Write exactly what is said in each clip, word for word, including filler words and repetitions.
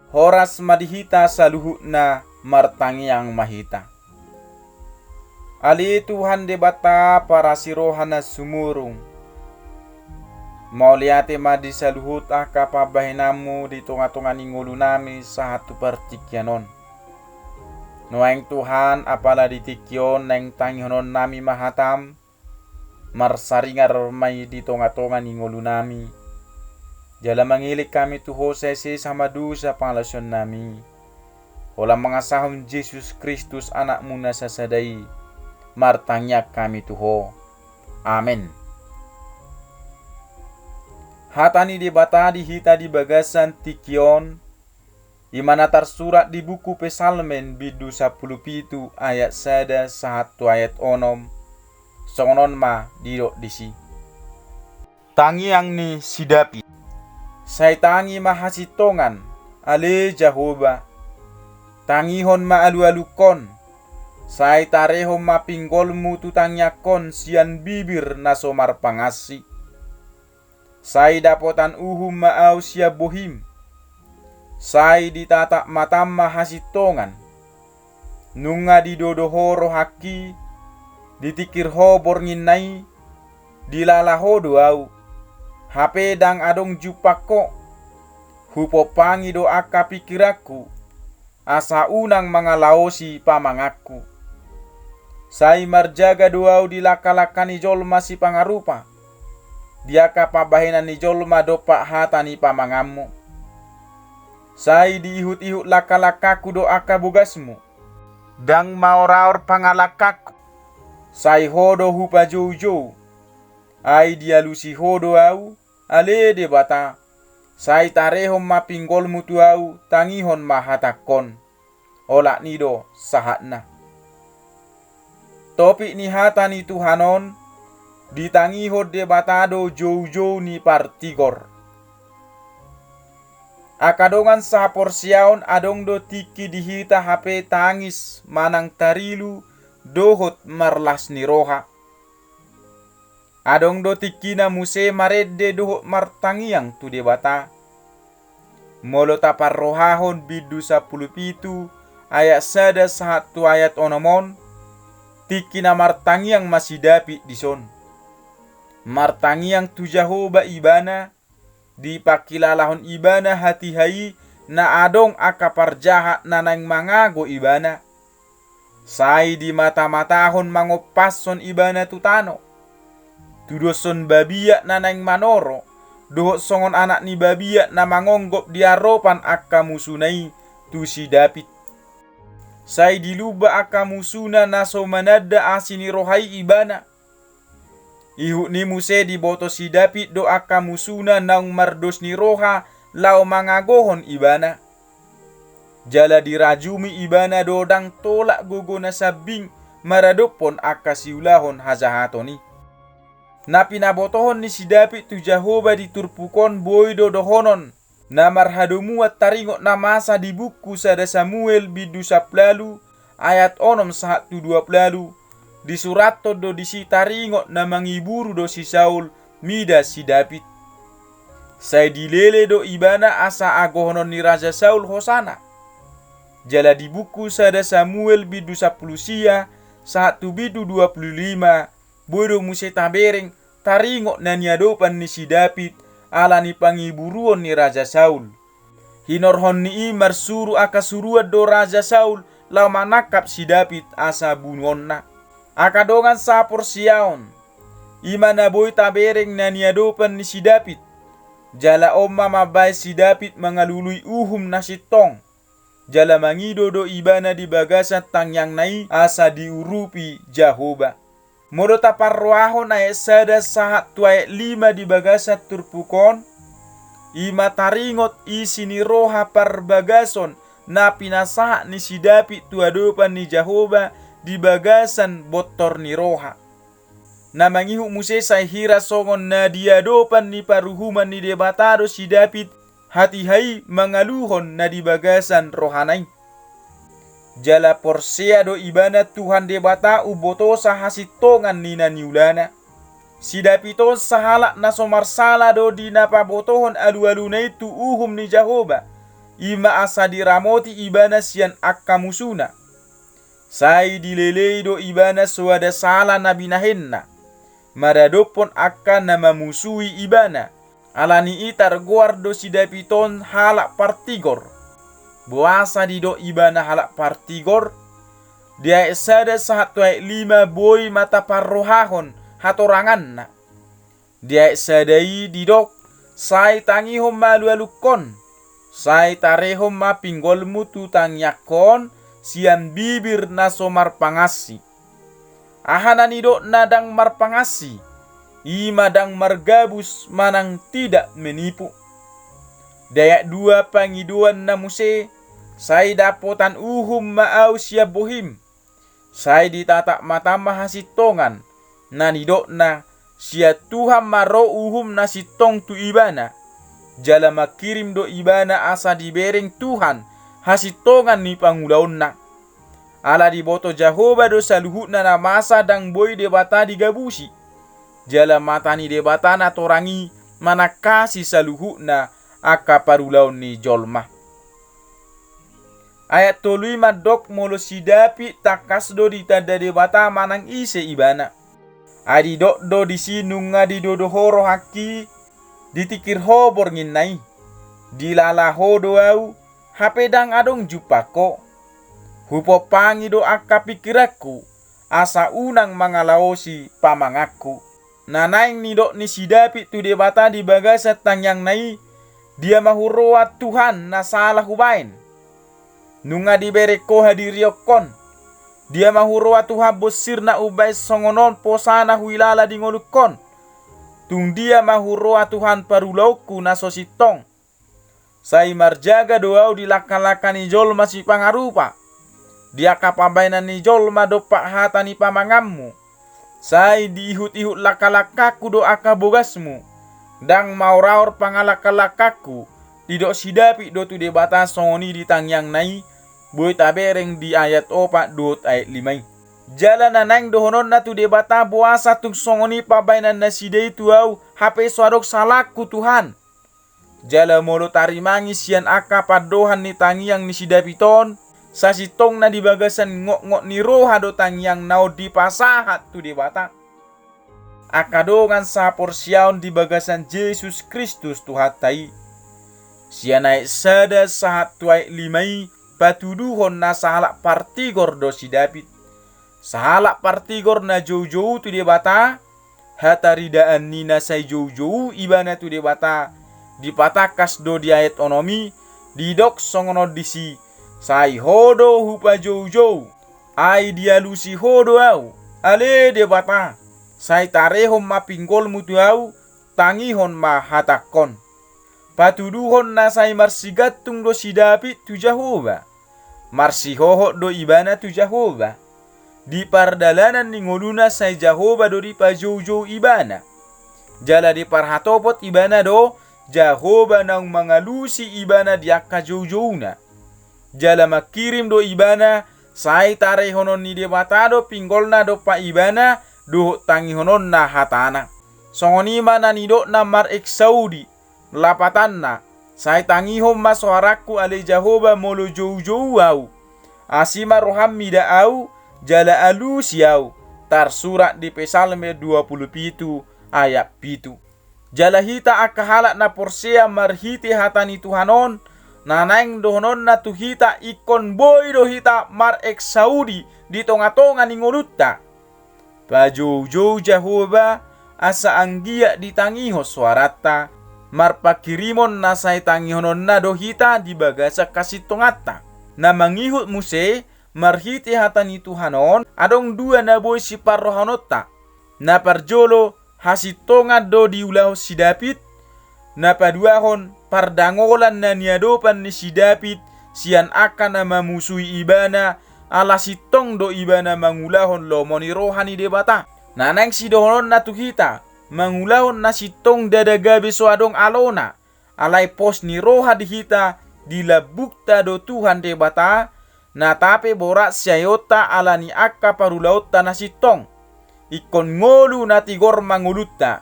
Horas ma di hita saluhutna, martangiang ma hita. Ale Tuhan Debata parasi roha na sumurung, mauliate ma di saluhut angka pambahenanmu di tonga-tonga ni ngolunami sahat tu partingkian on. Nuaeng Tuhan, apala di tingki on naeng tangihononnami ma hatam, marsaringar ma i di tonga-tonga ni ngolunami. Jala mangelek hami tu Ho sai sesa ma dosa pangalaosionnami. Holan mangasahon Jesus Kristus Anakmu na sasada i, martangiang hami tu Ho. Amen. Hata ni Debata di hita di bagasan tingki on, i ma na tarsurat di buku Psalmen bindu sampulu pitu ayat sada sahat tu ayat onom. Songon on ma didok disi. Tangiang ni si Dapit. Sai tangi ma hasintongan, ale Jahowa. Tangihon ma alualungkon. Sai tarehon ma pinggolmu tu tangiangkon sian bibir na so marpangansi. Sai dapotan uhum ma ahu sian bohim. Sai ditatap matam ma hasintongan. Nunga didodo ho rohangki, ditingkir ho bornginna i, dilala ho do ahu. Hape ndang adong jumpang ho. Hupompangi do angka pingkiranku, asa unang mangalaosi pamanganku. Sai marjaga do ahu di langka-langka ni jolma sipangarupa, di angka pambahenan ni jolma dompak hata ni pamanganmu. Sai diihut-ihut langka-langkaku do angka bogasmu. Ndang maor-aor pangalangkangku. Sai ho do hupajoujou. Ai dialusi ho do ahu, ale Debata. Sai tarehon ma pinggolmu tu ahu, tangihon ma hatangkon. Olat ni do sahatna. Topik ni hata ni Tuhan on, ditangihon Debata do joujou ni partigor. Angka dongan sahaporseaon, adong do tingki di hita hape tangis manang tarilu dohot marlas ni roha. Adong do tingkina muse marende dohot martangiang tu Debata. Molo taparrohahon bindu sampulu pitu ayat sada sahat tu ayat onom on, tingkina martangiang ma si Dapit dison. Martangiang tu Jahowa ibana, dipangkilalahon ibana hatiha i na adong angka parjahat na naeng mangago ibana. Sai dimata-matahon mangompashon ibana tu tano. Tudoshon babiat na naeng manoro, dohot songon anak ni babiat na mangonggop di aropan angka musuna i tu si Dapit. Sai dilumba angka musuna na so mananda asi ni roha i ibana. Ihut ni muse diboto si Dapit do angka musuna naung mardos ni roha laho mangagohon ibana. Jala dirajumi ibana do ndang tolap gogona sambing maradophon angka siulahon hajahaton i. Na pinabotohon ni si Dapit tu Jahowa di turpuk on boi do dohonon na marhadomuan taringot na masa di buku sada Samuel bindu sampulu ualu ayat onom sahat tu dua pulu ualu, disurathon do disi taringot na mangiburu do si Saul mida si Dapit. Sai dilele do ibana asa agohonon ni Raja Saul hosana. Jala di buku sada Samuel bindu sampulu sia sahat tu bindu dua pulu lima, boi do muse tabereng taringot na niadopan ni si Dapit ala ni pangiburuon ni Raja Saul. Hinorhon ni i marsuru angka suruan do Raja Saul laho manangkap si Dapit asa bunuonna. Angka dongan sahaporseaon, i ma na boi tabereng na niadopan ni si Dapit. Jala on ma mambahen si Dapit mangalului uhum na sintong. Jala mangido do ibana di bagasan tangiangna i asa diurupi Jahowa. Molo taparrohahon ayat sada sahat tu ayat lima di bagasan turpuk on, i ma taringot isi ni roha parbagason na pinasahat ni si Dapit tu adopan ni Jahowa di bagasan bontor ni roha. Na mangihut muse sai hira songon na di adopan ni paruhuman ni Debata do si Dapit hatiha i mangaluhon na di bagasan rohana i. Jala porsea do ibana Tuhan Debata umbotosa hasintongan ni na niulana. Si Dapit on sahalak na so marsala do di na pabotohon alualuna i tu uhum ni Jahowa. i ma asa diramoti ibana sian angka musuna. Sai dilelei do ibana soada sala na binahenna maradophon angka na mamusui ibana. Ala ni i targoar do si Dapit on halak partigor. Boasa didok ibana halak partigor? Di ayat sada sahat tu ayat lima boi ma taparrohahon hatoranganna. Di ayat sada i didok, sai tangihon ma alualungkon, sai tarehon ma pinggolmu tu tangiangkon sian bibir na so marpangansi. Aha na nidok na ndang marpangansi? I ma ndang margabus manang tidak menipu. Di ayat dua pangidoanna muse, sai dapotan uhum ma ahu sian bohim. Sai ditatap mata ma hasintongan, na nidokna, sian Tuhan ma ro uhum na sintong tu ibana. Jala mangkirim do ibana asa dibereng Tuhan hasintongan ni pangulaonna. Ala diboto Jahowa do saluhutna na masa ndang boi Debata digabusi. Jala mata ni Debata na torang i manangkasi saluhutna angka parulaon ni jolma. Ayat tolu i mandok molo si Dapit tangkas do ditanda Debata manang ise ibana. Ai didok do disi nunga didodo ho rohangki, ditingkir ho bornginna i. Dilala ho do ahu, hape ndang adong jumpangko. Hupompangi do angka pingkiranku, asa unang mangalaosi pamanganku. Na naeng nidok ni si Dapit tu Debata di bagasan tangiangna i, dia ma huroha Tuhan na sala hubaen? Nunga dibereng ho hadirionhon. Dia ma huroha Tuhan bonsir na umbaen songon on posa na huilala di ngolungkon? Tung dia ma huroha Tuhan parulaonku na so sintong? Sai marjaga do ahu di langkalangka ni jolma sipangarupa, di angka pambahenan ni jolma dompak hata ni pamanganmu. Sai diihutihut langkalangkangku do angka bogasmu, ndang maoraor pangalangkalangkangku. Didok si Dapit do tu Debata songon i di tangiangna i, boi tabereng di ayat opat dohot ayat lima i. Jala na naeng dohononna tu Debata, boasa tung songon i pambahenan nasida i tu ahu, hape so adong salangku Tuhan? Jala molo tarimangi sian angka pandohan ni tangiang ni si Dapit on, sasintongna di bagasan ngotngot ni roha do tangiangna on dipasahat tu Debata. Angka dongan saporseaon di bagasan Jesus Kristus Tuhanta i. Sian ayat sada sahat tu ayat lima i patuduhon na sahalak partigor do si Dapit. Sahalak partigor na joujou tu Debata, hataridaan ni na sai joujou ibana tu Debata, dipatangkas do di ayat onom i, didok songon on disi, sai ho do hupajoujou, ai dialusi ho do ahu, ale Debata, sai tarehon ma pinggolmu tu ahu, tangihon ma hatangkon. Patuduhon na sai marsigantung do si Dapit tu Jahowa. Marsihohot do ibana tu Jahowa. Di pardalanan ni ngoluna sai Jahowa do dipajoujou ibana. Jala diparhatopot ibana do Jahowa naung mangalusi ibana di angka joujouna. Jala mangkirim do ibana, sai tarehonon ni Debata do pinggolna dompak ibana, dohot tangihononna hatana. Songon i ma na nidokna mar exaudi, lapatanna, sai tangihon ma soarangku ale Jahowa molo joujou ahu. Asi ma roham mida ahu, jala alusi ahu. Tarsurat di Psalme dua pulu pitu ayat pitu. Jala hita angka halak na porsea marhite hata ni Tuhan on, na naeng dohononna tu hita ingkon boi do hita mar exaudi di tongatonga ni ngolunta. Pajoujou Jahowa, asa anggiat ditangihon soaranta, marpangkirimon na sai tangihononna do hita di bagasan hasintonganta. Na mangihut muse, marhite hata ni Tuhan on, adong dua na boi siparrohahononta. Na parjolo, hasintongan do diulahon si Dapit, na paduahon, pardangolan na niadopan ni si Dapit sian angka na mamusui ibana, ala sintong do ibana mangulahon lomo ni roha ni Debata. Na naeng sidohononna tu hita, mangulahon na sintong ndada gabe so adong alona, alai pos ni roha di hita, di lambungta do Tuhan Debata, na tape borat siaeonta ala ni angka parulaonta na sintong. Ingkon ngolu na tigor ma ngolunta,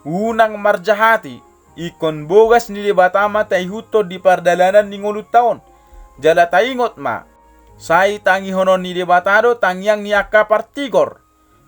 unang marjahati, ingkon bogas ni Debata ma taihuthon di pardalanan ni ngolunta on. Jala taingot ma, sai tangihonon ni Debata do tangiang ni angka partigor,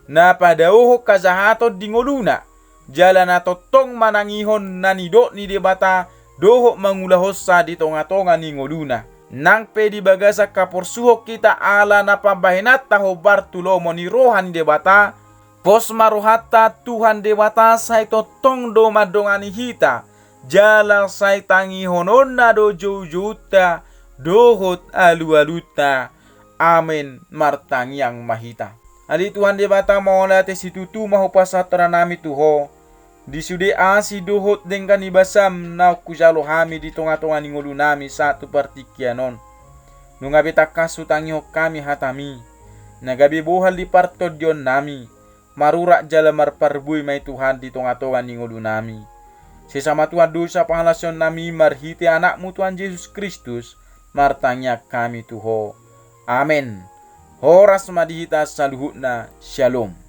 na padaohon hajahaton di ngoluna, jala na tongtong manangihon na nidok ni Debata dohot mangulahonsa di tongatonga ni ngoluna. Nang pe di bagasan haporsuhon hita ala na pambahenanta hombar tu lomo ni roha ni Debata, pos ma rohanta, Tuhan Debata sai tongtong do mandongani hita, jala sai tangihononna do joujounta dohot alualunta. Amen. Martangiang ma hita. Ale Tuhan Debata, mauliate situtu ma hupasahat rohanami tu Ho, di sude asi dohot denggan ni basaM naung hujalo hami di tongatonga ni ngolunami sahat tu partingkian on. Nunga be tangkas hutangihon hami hataMi, na gabe bohal di partondionnami, marurat jala marparbue ma i Tuhan di tongatonga ni ngolunami. Sesa ma Tuhan dosa pangalaosionnami marhite AnakMu Tuhan Jesus Kristus, martangiang hami tu Ho. Amen. Horas ma di hita saluhutna. Syalom.